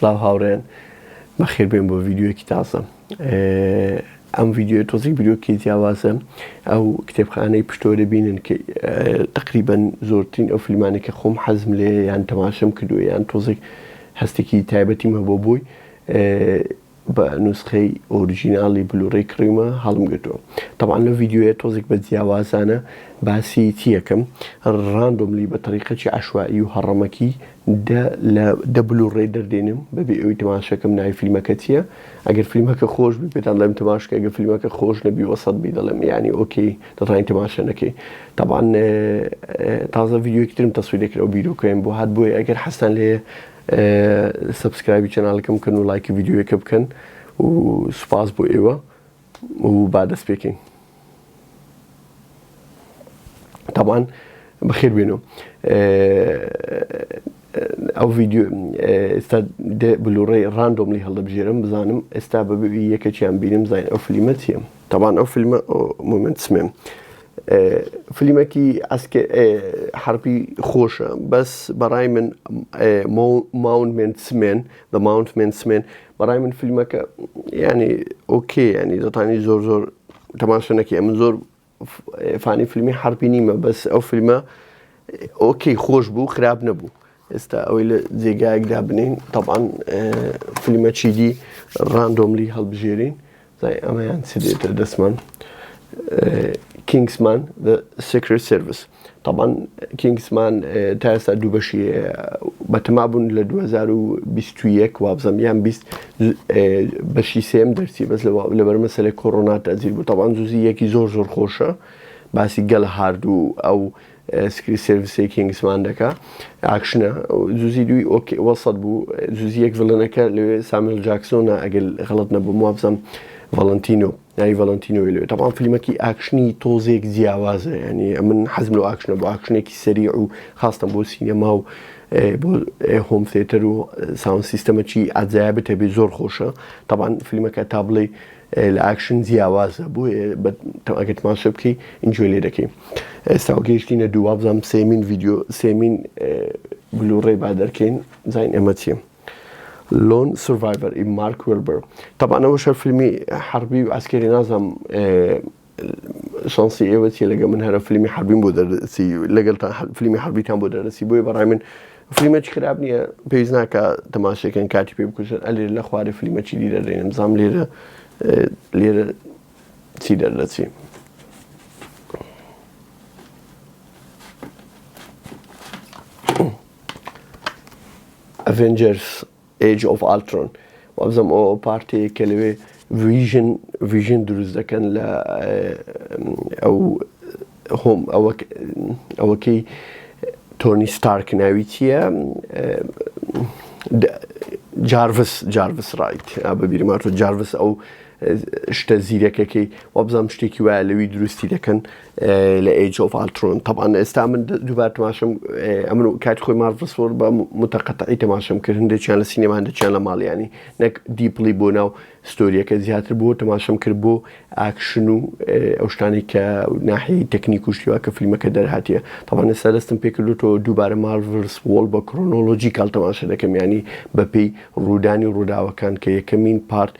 سڵاو هاوڕێیان بەخێر بێن بۆ ڤیدیۆیەکی تازە ئەم ڤیدیۆ تۆزێک بیرۆکی جیاوازە ئەو کتێبخانەی پشتۆ دەبینن کە تقریبا زۆرترین ئەو فیلمانە کە خۆم حەزم لێ یان تەماشم کردو یان تۆزێک هەستێکی تایبەتیم هەبوو بۆی بە نوسخەی original ی Blu-ray کڕیومە هەڵم گرتووە تەبعەن لەو ڤیدیۆیە تۆزێک بە جیاوازانە باسی چیەکەم randomly بە تەریقەکی عەشوائی و هەڕەمەکی دە لە دە Blu-ray دەردێنم بەبێ ئەوی تەماشەکەم ناوی فیلمەکە چییە ئەگەر فیلمەکە خۆش بی پێتان دەڵێم تەماشکە ئەگەر فیلمەکە خۆش نەبی وەسەت بی دەڵێم یعنی okay دەتوانین تەماشا نەکەی تەبعەن تازە ڤیدیۆیەکی ترم تەسویر دەکرد ئەو بیرۆکەیەم بۆ هات بۆیە ئەگەر حەزتان لێیە subscribe ی channel ەکەم بکەن و لایکی ڤیدیۆیەکە بکەن و سوپاس بۆ ئێوە و با دەست پێکەین تاوان بەخێر بێنەوە ئەو ڤیدیۆ ئێستا Blu-ray randomly هەڵدەبژێرم بزانم ئێستا بە یەکەکیان بینم زین ئەو فلیمە چییە تاوان ئەو فیلمە moment سمێم فلیمەکی ئەسکە حەربی خۆشە بەس بەڕای من Monuments Men The Monuments Men بەڕای من فیلمەکە ینی okay ینی دەتانی زۆر زۆر تەماشە نەکەی من زۆر fan ی فیلمی حربی نیمە بەس ئەو فیلمە okay خۆش بوو خراپ نەبوو ئێستا ئەوەی لە جێگایەک دابنین تەبان فیلمە چیدی randomly هەڵبژێرین زای ئەمەیان چ دێتە دەستمان Kingsman The Secret Service تەبان Kingsman تا ئێستا دوو بەشی بەتەما بوون لە 2021 وابزم یان 20 بەشی سێم دەرچی بەس لەبەر مەسەلەی کۆرۆنا تەجیل بوو تەبان جوزی یەکی زۆر زۆر خۆشە باسی گەلەهارد و ئەو Secret Service ی Kingsman دەکا ئاکشنە جوزی دووی okay وەسەت بوو جوزی یەک villain ەکە لەوێ ساموێل جاکسۆنە ئەگەر غەڵت نەبووم وابزانم ڤالنتینۆ ناوی ڤالنتینۆی لەوێ تەبان فیلمەکی ئاکشنی تۆزێک جیاوازە ینی من حەزم لەو ئاکشنە بۆ ئاکشنێکی سەریع و خاستم بۆ سینەما و بۆ home theater و sound system ەکی عجایبت هەبێ زۆر خۆشە تەبان فیلمەکە تا بڵێ لە ئاکشن جیاوازە بۆیە ئەگەر تماشە بکەی enjoy لێ دەکەی ئێستا گەیشتینە دوو وابزانم سێمین ڤیدیۆ سێمین Blu-ray با دەرکەین زین ئەمە چییە Lone Survivor ئی مارک وێلبەر تەبعەن ئەوە شەر فیلمی حربی و عسکەری نازانم شانسی ئێوە چیە لەگە من هەرە فیلمی حربیم بۆ دەردەچی لەگەڵتان فیلمی حربیتان بۆ دەردەچی بۆیە بەڕای من فلیمەکی خراپ نییە پێویست ناکە تەماشەکەن کاتی پێ بکوژن ئەلێر لە خوارێ فلیمەکی دی دەردێنم زام لێرە لێرە چی دەردەچی. Avengers Age of Ultron وابزانم ئەو پارتەیە کە لەوێ ڤیژن ڤیژن دروست دەکەن لە ئەو هۆم ئەوەکەی تۆنی ستارک ناوی چییە؟ جارڤس جارڤس right بەبیرماتۆ جارڤس ئەو شتە زیرەکەکەی وابزانام شتێکی وایە لەوی دروستی دەکەن لە Age of Ultron تەبان ئێستا من دووبار تماشم ئەمن و کات خۆی Marvel's War بە متەقەتعی تەماشم کرد هەندێکیان لە سینەما هەندێکیان لە ماڵیانی نەک deeply بۆ ناو story یەکە زیاتر بۆ تەماشم کرد بۆ ئاکشن و ئەو شتانەی کە ناحیەی تەکنیک و شتیوا کە فیلمەکە دەرهاتیە تەبان ئێستا دەستم پێکردوتەوە دووبارە Marvel's World بە chronological تەماشا دەکەم ینی بەپێی ڕوودانی ڕووداوەکان کە یەکەمین part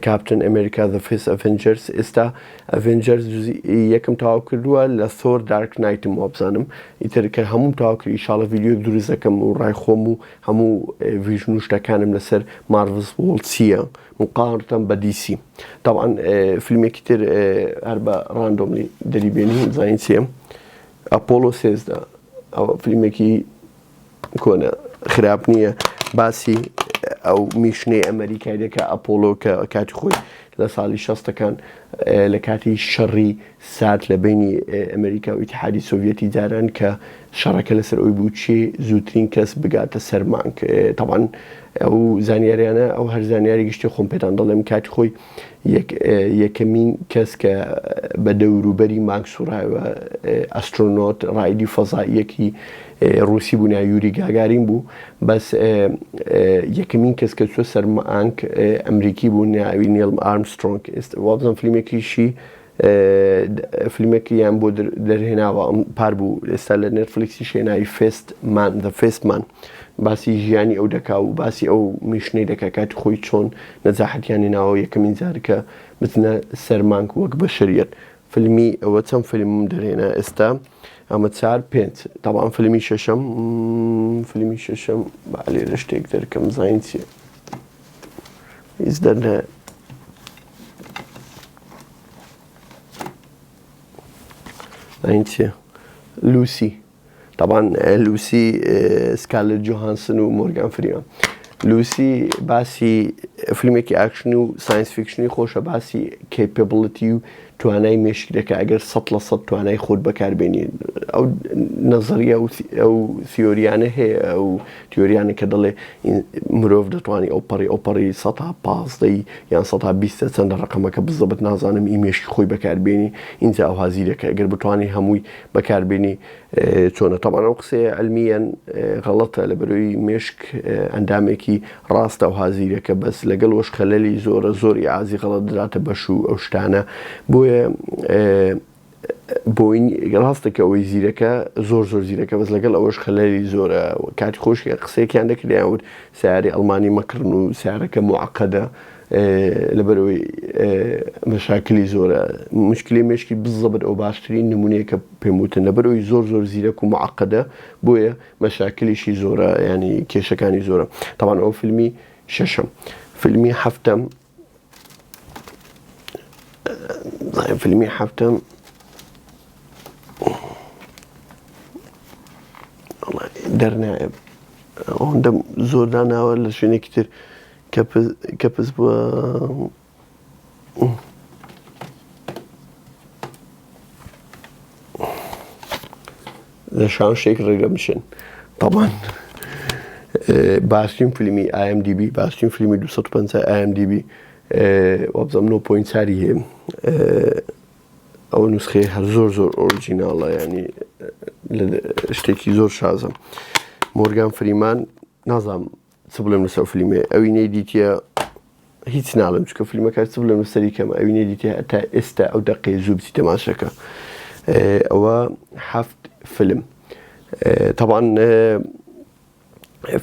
Captain America The First Avengers ئێستا Avengers جزئی یەکم تەواو کردووە لە Thor Dark Knight م وابزانم ئیتر کە هەمووم تەواو کرد ئیشاڵە ڤیدیۆیەک دروست دەکەم و ڕای خۆم و هەموو vision و شتەکانم لەسەر Marvel's World چییە مقارنەتەن بە DC تەبعەن فیلمێکی تر هەر بە randomly دەریبێنی زانین چییە ئەپۆلۆ 13 ئەوە فیلمێکی کۆنە خراپ نییە باسی ئەو mission ەی ئەمریکای دەکا ئەپۆلۆ کە کاتی خۆی لە ساڵی شەستەکان لە کاتی شەڕی سارد لە بینی ئەمریکا و ئیتحادی سۆڤەتی جاران کە شەڕەکە لەسەر ئەوی بوو چێ زووترین کەس بگاتە سەر مانگ تەبعەن ئەو زانیاریانە ئەو هەر زانیاری گشتی خۆم پێتان دەڵێم کاتی خۆی یەکەمین کەس کە بە دەوروبەری مانگ سوڕایەوە astronaut ڕائیدی فەزاییەکی ڕوسی بوو ناوی یوری گاگارین بوو بەس یەکەمین کەس کە چوە سەر مانگ ئەمریکی بوو ناوی نیڵ ئارمسترۆنگ وابزانم فیلمێکیشی فیلمێکیان بۆ دەرهێناوە ئەم پار بوو ئێستا لە نێتفلیکسی شێناوی First Man The First Man. باسی ژیانی ئەو دەکا و باسی ئەو mission ەی دەکا کاتی خۆی چۆن نەجاحەتیان هێناوە یەکەمین جار کە بچنە سەر مانگ وەک بەشەریەت فیلمی ئەوە چەند فیلمم دەرهێنا ئێستا ئەمە چار پێنج تەبان فیلمی شەشەم فیلمی شەشەم با لێرە شتێک دەرکەم زین چیە هیچ دەرنە زین چیە لوسی تەبان لوسی سکارلێت جۆهانسن و مۆرگان فریمان لوسی باسی فیلمێکی ئاکشن و science fiction ی خۆشە باسی capability و توانای مێشک دەکە ئەگەر 100% توانای خۆت بەکاربێنی ئەو نەزەریە و ئەو تیۆریانە هەیە ئەو تیۆریانە کە دەڵێ مرۆڤ دەتوانانی ئەو پەڕی ئەو پەڕی سەتا پازدەی یان سەتا بیستە چەندە ڕقەمەکە بزەبت نازانم ئی مێشکی خۆی بەکاربێنی ئینجا ئەو هازیرەکە ئەگەر بتوانانی هەمووی بەکاربێنی چۆنە تەبعەن ئەو قسەیە علمیەن غەڵەتە لە بەرەوەی مێشک ئەندامێکی ڕاستە و هازیرەکە بەس لەگەڵ وەش خەلەلی زۆرە زۆر ئازی غەڵەت دراتە بەش و ئەو شتانە بۆیە بۆین ڕاستە کە ئەوەی زیرەکە زۆر زۆر زیرەکە بەس لەگەڵ ئەوەش خەلەلی زۆرە کاتی خۆش قسەیەکیان دەکردیان وت سیاری ئەڵمانی مەکڕن و سیارەکە معقدە لەبەرئەوەی مەشاکلی زۆرە مشکلی مێشکی بزەبت ئەو باشترین نمونەیە کە پێم وتن لەبەرئەوەی زۆر زۆر زیرەک و معقدە بۆیە مەشاکلیشی زۆرە ینی کێشەکانی زۆرە تاوان ئەو فیلمی شەشەم فیلمی هەفتەم فیلمی هەفتەم دەرنایە ئەوەندە زۆر داناوە لە شوێنێکی تر کەپس بووە لە شاوشێک ڕێگە بشن تاوان باشترین فیلمی IMDb باشترین فیلمی 250 IMDb وابزانم 9.4 هەیە ئەو نوسخەیە هەر زۆر زۆر original ە ینی شتێکی زۆر شازە مۆرگان فریمان نازانم چ بڵێم لەسەر فیلمێ ئەوی نەیدیتە هیچ ناڵم چکە فیلمەکە چ بڵێم لەسەری کەم ئەوی نەیدیتە تا ئێستا ئەو دەقەی زوو بچی تەماشەکە ئەوە هەفت فیلم تەبان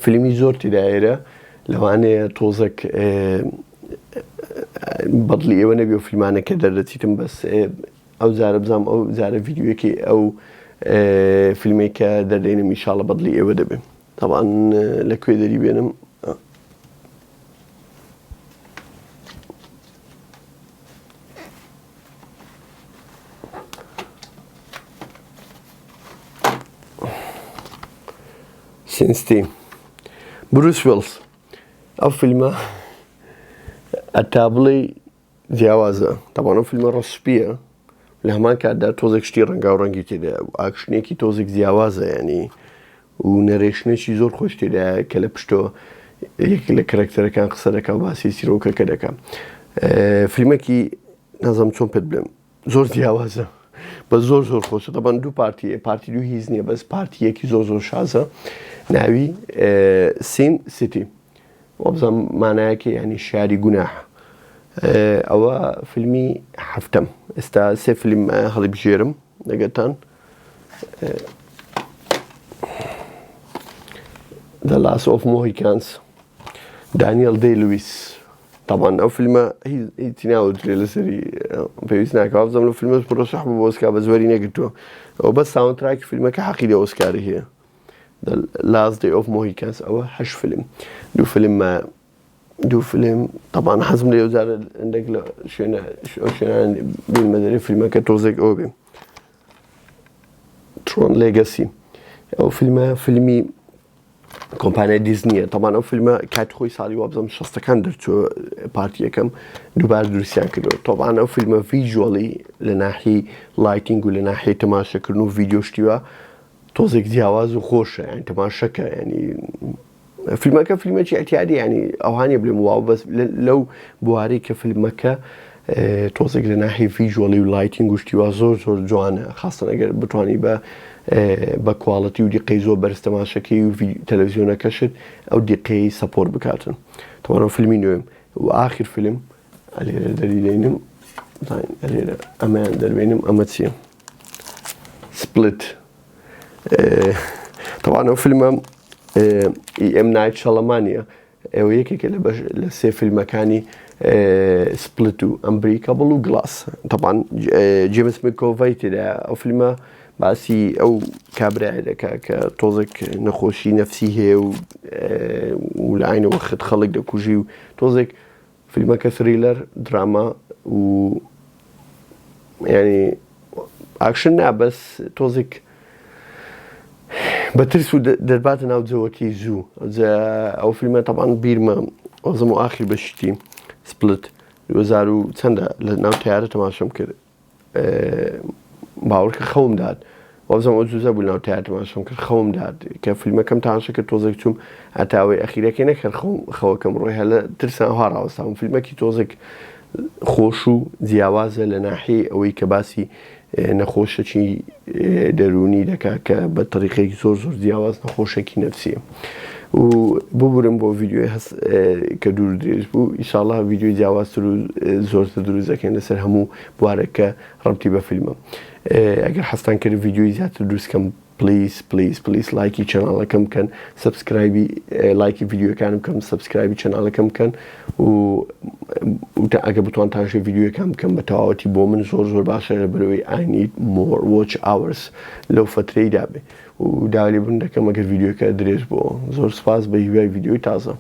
فیلمی زۆر تێدایرە لەوانەیە تۆزێک بەدڵی ئێوە نەبی و فیلمانە کە دەردەچیتم بەس ئەو جارە بزانام ئەو جارە ڤیدیۆیەکی ئەو فیلمێک کە دەردێنم ئیشاڵە بەدڵی ئێوە دەبێ تاوان لە کوێ دەری بێنم Sin City بروس ویڵس ئەو فیلمە ئەتا بڵێی جیاوازە تەبان ئەو فیلمە ڕەشپیە لە هەمان کاتدا تۆزێک شتی ڕەنگاو ڕەنگی تێدا ئاکشنێکی تۆزێک جیاوازە ینی و narration ێکی زۆر خۆش تێدایە کە لە پشتەوە یەک لە کەرەکتەرەکان قسە دەکا و باسی چیرۆکەکە دەکا فیلمێکی نازم چۆن پێت بڵێم زۆر جیاوازە بە زۆر زۆر خۆشە دەبەن دوو part ی part ی دوو هیچ نییە بەس part ی یەکی زۆر زۆر شازە ناوی Sin City وابزانم مانایەکە ینی شاری گوناح ئەوە فیلمی هەفتەم ئێستا سێ فیلم هەڵیبژێرم لەگەتان The Last of Mohicans دانیل دی لویس تەبعەن ئەو فیلمە هیچی ناوترێ لەسەری پێویست ناکە وابزانم لەو فیلمەش مرەشەح بوو بۆ ئۆسکار بەس وەری نەگرتووە ئەو بەس soundtrack ی فیلمەکە حەقی لە ئۆسکاری هەیە The Last Day of Mohicans ئەوە هەش فیلم دوو فیلم دوو فیلم تەبان حەزم لێ جارە هەندێک لە شوێنە شوێنان بینمە دەرێ فیلمەکە تۆزێک ئەوە بێ Tron Legacy ئەو فیلمە فیلمی کۆمپانیای دیزنیە تەبان ئەو فیلمە کات خۆی ساڵی وابزانم شەستەکان دەرچووە part ی یەکەم دووبار دروستیان کردو تۆبان ئەو فیلمە visually لە ناحی lighting و لە ناحی تەماشەکردن و ڤیدیۆ شتیوە تۆزێک جیاواز و خۆشە یان تەماشەکە ینی فیلمەکە فیلمێکی ئەتیادی ینی ئەوهانی بلێم واو بەس لەو بوارەی کە فیلمەکە تۆزێک لە ناحی visually و lighting و شتی وا زۆر زۆر جوانە خاستن ئەگەر بتانی بە بە quality و دیقەی زۆر بەرز تەماشەکەی و تەلەڤزیۆنەکەشت ئەو دیقەی support بکاتن تەوانەوە فیلمی نوێم و ئاخر فیلم ئەلێرە دەری دەینم ئەلێرە ئەمەیان دەربێنم ئەمە چییە Split تەوانەوە فیلمە ئی ئێم نایت شەڵەمانیە ئەوە یەکێکە لە بەش لە سێ فیلمەکانی سپلت و ئەمبریکەبڵ و گڵاس تەبان جێمس مکۆڤای تێدا ئەو فیلمە باسی ئەو کابرایە دەکا کە تۆزێک نەخۆشی نەفسی هەیە و و لە عینە وەخت خەڵک دەکوژی و تۆزێک فیلمەکە thriller دراما و ینی ئاکشن نا بەس تۆزێک بە ترس و دەرباتە ناو جەوەکەی زوو ئەو فیلمە تەبان بیرمە ئۆزم و ئاخری بەشتی سپلت 2000 و چەندە لە ناو تیارە تەماشم کرد باوەڕکە خەوم دات وابزانم ئەو جوزە بوو ناو تیار تەماشم کرد خەوم دات کە فیلمەکەم تاشە کرد تۆزێک چووم هەتاوەی ئەخیرەکەی نەکرد خەوم خەوەکەم ڕۆی هەر لە ترسان ها ڕاوەستاوم فیلمەکی تۆزێک خۆش و جیاوازە لە ناحیەی ئەوەی کە باسی نەخۆشەکی دەروونی دەکا کە بە تەریقێکی زۆر زۆر جیاواز نەخۆشێکی نەفسیە و ببورم بۆ ڤیدیۆی هەست کە دوور درێژ بوو ئیشاڵا ڤیدیۆی جیاوازتر و زۆرتر دروست دەکەین لەسەر هەموو بوارێک کە ڕەبتی بە فیلمە ئەگەر حەزتان کرد ڤیدیۆی زیاتر دروست کەم please please please لایکی channel ەکەم بکەن subscribe ی لایکی ڤیدیۆکانم بکەم subscribe ی channel ەکەم بکەن و ئەگە بتوان تاشێ ڤیدیۆکان بکەم بە تەواوەتی بۆ من زۆر زۆر باشە لە بەرەوەی I need more watch hours لەو فترەی دابێ و داوای لێبوردن دەکەم ئەگەر ڤیدیۆکە درێژ بۆ زۆر سپاس بە هیوای ڤیدیۆی تازە.